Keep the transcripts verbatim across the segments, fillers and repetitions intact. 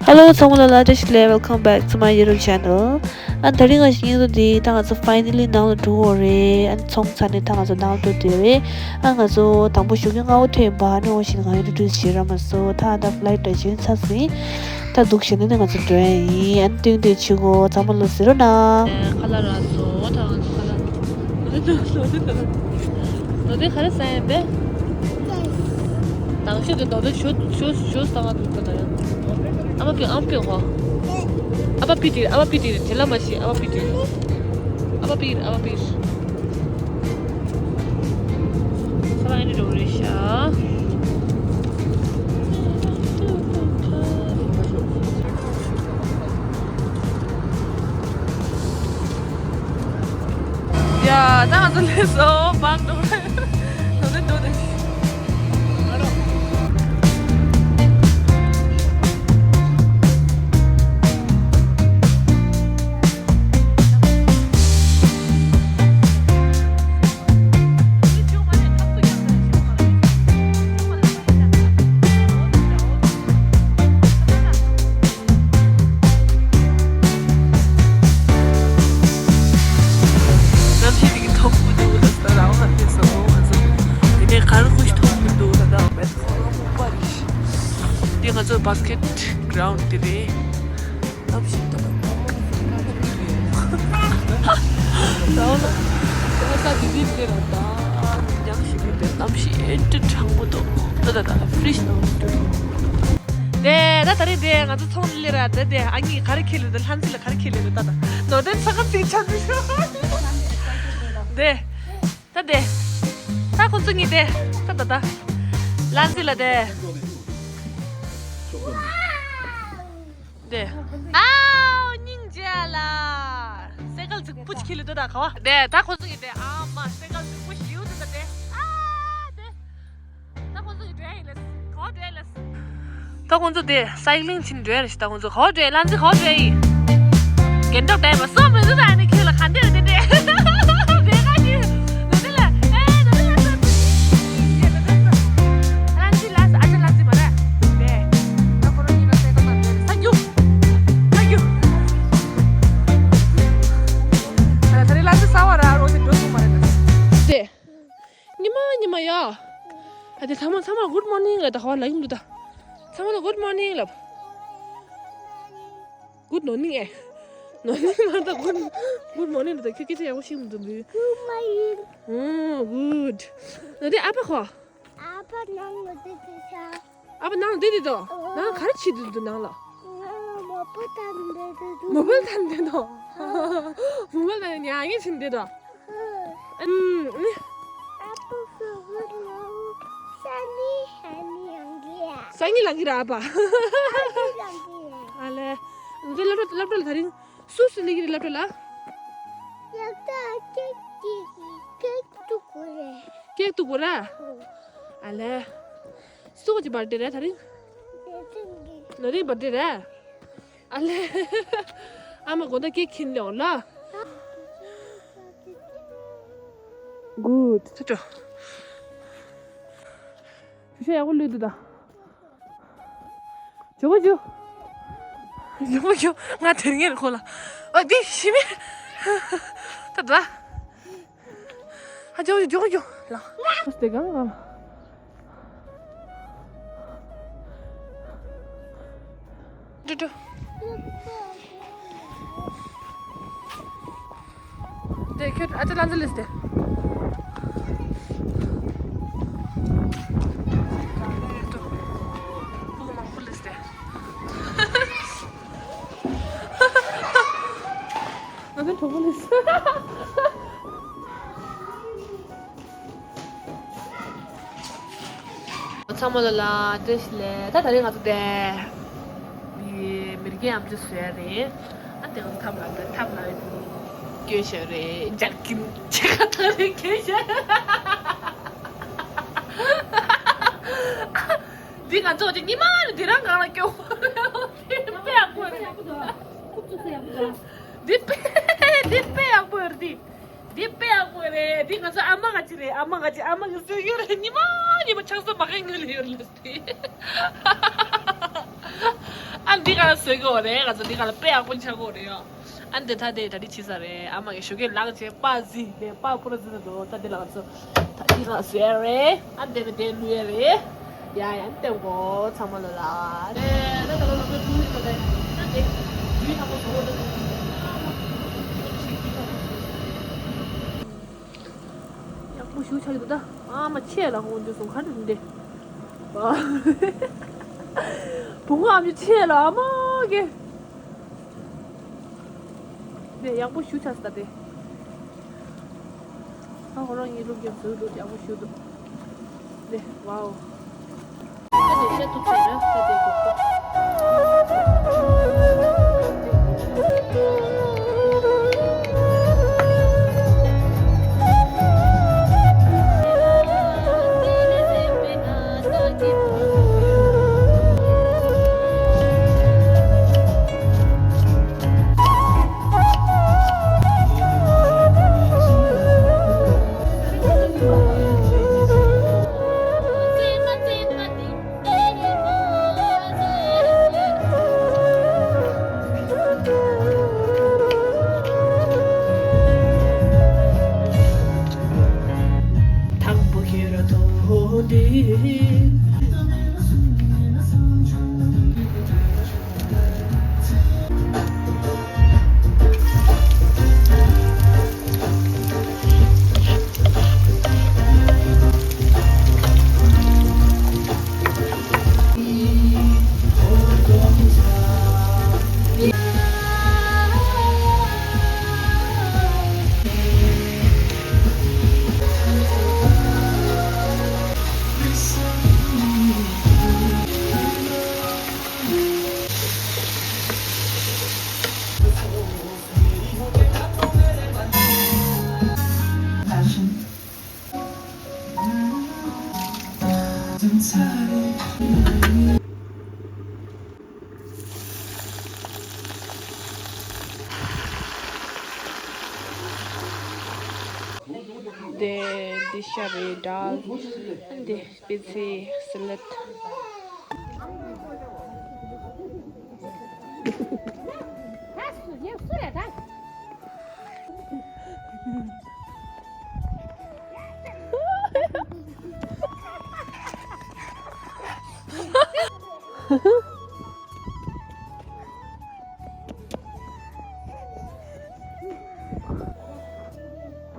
Hello ཚང་མ་ལ་བཀྲ་ཤིས་བདེ་ལེགས། Welcome back to my YouTube channel. ཨ་ད་རིང་ང་ཞིག་ཡིན་དུ་དེ་ད་ང་ཚོ་finally ནང་ལ་འགྲོ་འོ་རེད། ཨ་ཚོང་ཚ་ནས་ད་ང་ཚོ་ནང་ལ་འགྲོ་དེ་རེད། ཨ་ང་ཚོ་དང་པོ་ཞོགས་ཀྱི་སྔ་པོ་ཐོན་པ་ནི་འོ་ཞིག་ང་ཡོད་དུ་བྱེད་ར་མ་སོ་ད་ད་flight་ད་ཞིག་ཚ་སོ་ཡིན། ད་འདུག་བྱས་ནས་ནི་ང་ཚོ་འགྲོ་ཡ་ཡིན། ཨ་སྟོན་དེ་ཆུ་གོ་ཚང་མ་ལ་ཟེར་རོ་ན། ཁ་ལ་ར་སོ་ད་ང་ཚོ་ཁ་ལ། ལོ་དེ་ག་རེ་ཟ་ཡིན་པས། དང་ཤོས་དེ་ལོ་དེ་ཞོ་ཞོ་ཞོ་ཟ་བ་འདུག་ད་ཡང་། ཨ་མ་པི་ཨ་མ་པི་ཧོ། ཨ་པ་པི་ཏི་ཨ་པ་པི་ཏི་དེ་ལ་མ་ཤི་ཨ་པ་པི་ཏི། ཨ་པ་པི་ཨ་པ་པི། ས་ལ་ཨེ་འདྲ་འགྲོ་རེད་ཤག་ཡ། ད་ང་ཚོ་སླེབས་སོང་། བག་འགྲོ་རེད། ད་ནི་འགྲོ་དེ། གནམ་གཤིས་འདི་གི་ཐོག་མི་འདུག་ད་ལྟ་རང་ལ་ཕེབས་སོང་ང་ཚོ། དེ་ནས་གར་ཁུག་ཐོག་མི་འདུག་ད་ལྟ་བས་ཁོ་རང་མོ་པ་རེད། འདི་ང་ཚོ་basket ground་དེ་རེད། གནམ་གཤིས་ད་ལྟ་ད་ལྟ་ས་དེ་འདི་དེ་ར་ད་ཉག་ཞིག་མི་འདུག་གནམ་གཤིས་ཨེ་འདྲ་གྲང་མོ་འདུག་ད་ལྟ་ད་ལྟ་fridge་ནང་དུ། དེ་ད་ད་རེས་དེ་ང་ཚོ་ཚོང་ལས་ར་དེ་དེ་ཨ་ནི་ག་རེ་ཁྱེར་ལེ་དེ་ལྷ་འཛིན་ལ་ག་རེ་ཁྱེར་ལེ་དེ་ད་ད་ནོར་དེ་ཚ་ག་ཚིག་ཆགས་འདུག་དེ་ད་དེ་ད་ཁོ་ཚོ་གཉིས་དེ་ད་ད་ད་ལྷ་འཛིན་ལ་དེ་དེ་ཨའོ་སྙིང་རྗེ་ལ་སེ་གལ་ཚིག་པུ་ཅི་ཁྱེར་ལེ་དེ་ད་ག་བ་དེ་ད་ཁོ་ཚོ་གཉིས་དེ་ཨ་མ་སེ་གལ་ཚིག་པུ་ཞིའུ་དེ་ད་དེ་ཨ་དེ། ད་ཁོང་ཚོ་གི་འགྲོ་ཡ་ཡིན་ལགས། ག་པར་འགྲོ་ཡ་ལགས། ད་ཁོང་ཚོ་དེ་སའི་ཀི་ལིང་བྱེད་འགྲོ་ཡ་རེད་ཤག་ད་ཁོང་ཚོ་ག་པར་འགྲོ་ཡ། ལྷ་འཛིན་ག་པར་འགྲོ་ཡ་ཡིན། རྒན་ཏོག་བསྡད་པ་སོ་མི་འདུག་ད་ཨ་ནི་ཁྱོད་ལ་ག་འདྲ་རེད་དེ་དེ། དེ་ག་ཅི། ནོར་འཛིན་ལ་ཨེ་ནོར་འཛིན་ལ་ས་ལྷ་འཛིན་ལ་ས་ཨ་ཅག་ལྷ་འཛིན་མ་རེད། དེ་ད་ཁོ་རང་གཉིས་ལ་སའི་ཀི་ལ་འགྲོ་ཡ་རེད། ས་རྒྱུ། ས་རྒྱུ། ད་ད་རེས་ལྷ་འཛིན་གསར་པ་ར་རོ་དེ་འགྲོ་ཐུབ་མ་རེད་ད། དེ། ཉི་མ་ཉི་མ་ཡ། ཨ་དེ་ཚང་མ་ཚང་མ་good morning་ལབ་ད་ཧ་ལ་ཡིན་འདུག་ད། ཚང་མ་ལ་good morning་ལབ། Good morning་ཨེ། Morning་མ་ད་good good morning་ལབ་ད་ཁྱོད་སྐད་ཆ་ཡག་པོ་ཤེས་མི་འདུག་འདུག Good morning། ཨོ་good། ད་དེ་ཨ་ཕ་ཁོ། ཨ་ཕ་ནང་ལ་འདུག་འདུག་ཤག་ཨ་ཕ་ནང་ལ་བསྡད་དེ་འདུག་ནང་ལ་ག་རེ་བྱེད་དུ་འདུག་ནང་ལ། ང་མོ་པ་དང་བསྡད་དུ་འདུག་མོ་པ་དང་བསྡད་འདུག་མོ་པ་དང་ཉལ་ངེས་བྱེད་འདུག་ད། ཨུམ། ཨ་ཕ་ཁོ་ནང་ས་ནི་ཧ་ནི་ཡང་གི་ཡ། ས་ནི་ལང་གི་ར་ཨ་ཕ། ཨ་ནི་ལང་གི་ཡ། ཨ་ལེ། འདི་སློབ་གྲྭ་སློབ་གྲྭ་ལ་དེ་རིང་སུ་སུ་སླེབས་ཀྱི་རེད་སློབ་གྲྭ་ལ། སློབ་གྲྭ་ཀེག་ཀེག་ཀེག་གཏུབ་དགོས་རེད། ཀེག་གཏུབ་དགོས་ར། ཨ་ལེ། སུ་གཅིག་birthday་རེད་དེ་རིང་། ནོར་འཛིན་གི། ནོར་འཛིན་birthday་རེད། ཨ་ལེ། ཨ་མ་དགོང་དག་ཀེག་ཁྱེར་ལེ་འོང་ལ། Good། ཚུར་འགྲོ། ཞུ་ཤེས་ཡག་པོ་ལུས་འདུག་ད། མགྱོགས་པོ་རྒྱུགས། མགྱོགས་པོ་རྒྱུགས། ང་དེར་ངེར་ཁོ་ལ། ཨ་འདི་ཤི་མེད། ད་ད། ཨ་མགྱོགས་མགྱོགས་མགྱོགས་ལ། ཨ་སྟེ་གང་གང་ལ། འགྲོ་འགྲོ། དེ་ཁྱོད་ཨ་ཅག་ལྷ་འཛིན་ལས་ཏེ། ཕྲུ་གུ་མང་པོ་ལས་ཏེ། ང་ཚོ་གྲོགས་པོ་ལས། ཚང་མ་ལ་ལ་བཀྲ་ཤིས་བདེ་ལེགས། ད་དེ་རིང་ང་ཚོ་དེ་མི་མི་རྒན་ཨམ་ཅོག་བཟོ་ཡ་རེད། ཨ་དེ་ང་ཚོ་ཐབ་ལ་ཐབ་ལ་སྐྱོན་བཤད་རེད། འཇར་ཀིན་ཆེ་ཁ་ཐག་རེད་སྐྱོན་བཤད། འདི་ང་ཚོ་ཉི་མ་ནས་འདི་རང་གང་ལ་སྐྱོན། འདི་དཔེ་ཡག་པོ་རེད། འདི་དཔེ་འདི་དཔེ་ཡག་པོ་རེད་འདི། འདི་དཔེ་ཡག་པོ་རེད། འདི་ང་ཚོ་ཨ་མ་ག་ཅི་རེད། ཨ་མ་ག་ཅི། ཨ་མ་གི་སུ་ཡོད་རེད། ཉི་མ་ཉི་མ་ཆང་ས་མ་ཁན་ངོས་ལ་ཡོད་རེད་ལ་སྟེ། ཨ་ འདི་ག་ལ་བཟོས་གི་ཡོད་རེད། ང་ཚོ་འདི་ག་ལ་དཔེ་ཡག་པོ་ཆགས་ཀྱི་ཡོད་རེད་ཡ། ཨ་འདི་ད་དེ་ད་འདི་བྱེད་ས་རེད། ཨ་མ་གི་ཞོགས་ཀས་ལངས་བྱས་པར་བཟི་ནས་པར་ཕུ་ར་བཟི་ན་འགྲོ། ད་འདི་ལ་ང་ཚོ་ད་འདི་ག་ལ་བཟོས་རེད། ཨ་འདི་ནས་དེ་ལུས་ཡ་རེད། ཡ་ཡ་ཨ་འདི་གོ་ཚང་མ་ལོ་ལ། ཨ་ད་ད་ལོ་ལ་ཁོས་ཕུ་རི་ཐོག་དེ་ད་དེ་ཡུལ་ཐག་པོ་བཟོ་བོ་ད་དེ། ཡག་པོ་ཞུ་ཆ་གི་འདུག་ད། ཨ་མ་ཆེ་ལ་ཧོང་འཇུ་སོང་ག་འདྲ་འདི། བུ་ངའམ་ཆུ་ཆེ་ལ་ཨ་མ་གི། དེ་ཡག་པོ་ཞུ་ཆ་ས་དེ། ཨ་ཧོ་རང་ཡིན་ལུགས་ཀྱི་བཟོས་འདུག་ཡག་པོ་ཞུ་འདུག་དེ་ཝའོ། དེ་འདི་ཤ་རེད། དཱལ། འདི་སྤེ་ཚེ་སེ་ལད།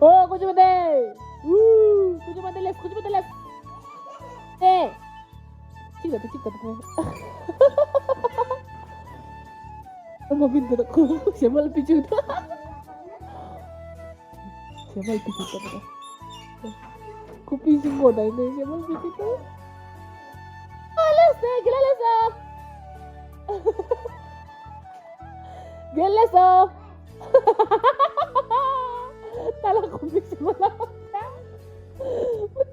ཨོ། ཀུ་ཅུ་མ་དེ། ཨུ། ཀུ་ཅུ་མ་དེ་ལེས། ཀུ་ཅུ་མ་དེ་ལེས། ཨེ། གཅིག་ལ་དེ་གཅིག་ལ་དེ། ཨ་མ་མིན་དེ་ད་ཁོ་ཞེ་མ་ལ་པི་ཅུ་ད། ཞེ་མ་ལ་པི་ཅུ་ད་ད། ཁོ་པི་ཅུ་ངོ་ད་ཡིན་ནས་ཞེ་མ་ལ་པི་ཅུ་ད། ཨ་ལེས་ད་གི་ལ་ལེས་ད། རྒན་ལགས་སོ། ད་ལ་ཁོ་མི་ཤི་མ་ལ།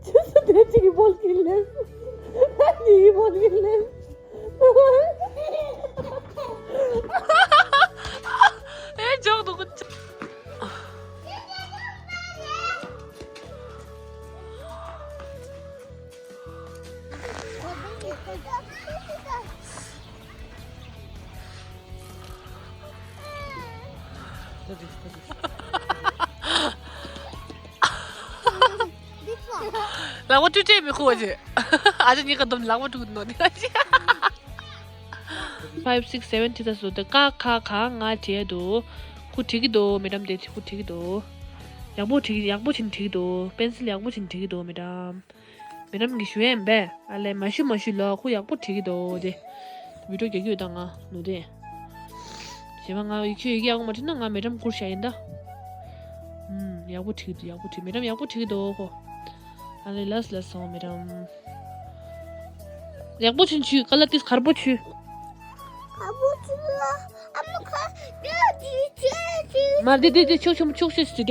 ཅི་སུ་དེ་ཅིག་གི་བོལ་གི་ལེན། ད་ནི་གི་བོལ་གི་ལེན། ཨེ་ཇོག་ཏུ་ཀུ། ལག་པ་བཀྲུས་བྱས་མི་ཁུག་པ་བྱས། ཨ་ཅག་གཉིས་ཀ་བསྡོམས་ལག་པ་བཀྲུས་ནོ་ནི། ཕའིབ་སིགས་སེ་བེན་བྲིས་ཚར་སོང་། དེ་ཀ་ཁ་ག་ང་བྲིས་འདུག་ཁོ་བྲིས་ཀྱི་འདུག་མེ་ཌམ་དེ་ཁོ་བྲིས་ཀྱི་འདུག་ཡག་པོ་བྲིས་ཡག་པོ་བྱས་ནས་བྲིས་ཀྱི་འདུག་པེན་སིལ་ཡག་པོ་བྱས་ནས་བྲིས་ཀྱི་འདུག་མེ་ཌམ། མེ་ཌམ་གྱིས་ཞུ་ཡས་ཡིན་པས། ཨ་ལས་མ་ཞུ་མ་ཞུ་ལོ། ཁོ་ཡག་པོ་བྲིས་ཀྱི་འདུག་དེ། བི་ཌིའོ་རྒྱག་གི་ཡོད་ད་ང་ནུ་དེ། བྱས་པ་ང་ཡིག་ཆ་ཡི་གེ་ཡག་པོ་མ་བྲིས་ན་ང་མེ་ཌམ་བཀུར་བཞག་ཡིན་ད། ཨུམ། ཡག་པོ་བྲིས་ཀྱི་འདུག་ཡག་པོ་བྲིས། མེ་ཌམ་ཡག་པོ་བྲིས་ཀྱི་འདུག་ཁོ། ཨ་ལས་ལགས་ལགས་སོང་མེ་ཌམ། ཡག་པོ་བྱས་ནས་བྲིས། ཀ་ལ་ཏིས་གར་པོ་བྲིས། གར་པོ་བྲིས་ལ་ཨ་མ་ཁ་ཏིས་བྲིས་བྲིས་བྲིས། མ་དེ་དེ་དེ་ཆོག་ཆོག་ཆོག་ཤེས་སུ་དེ།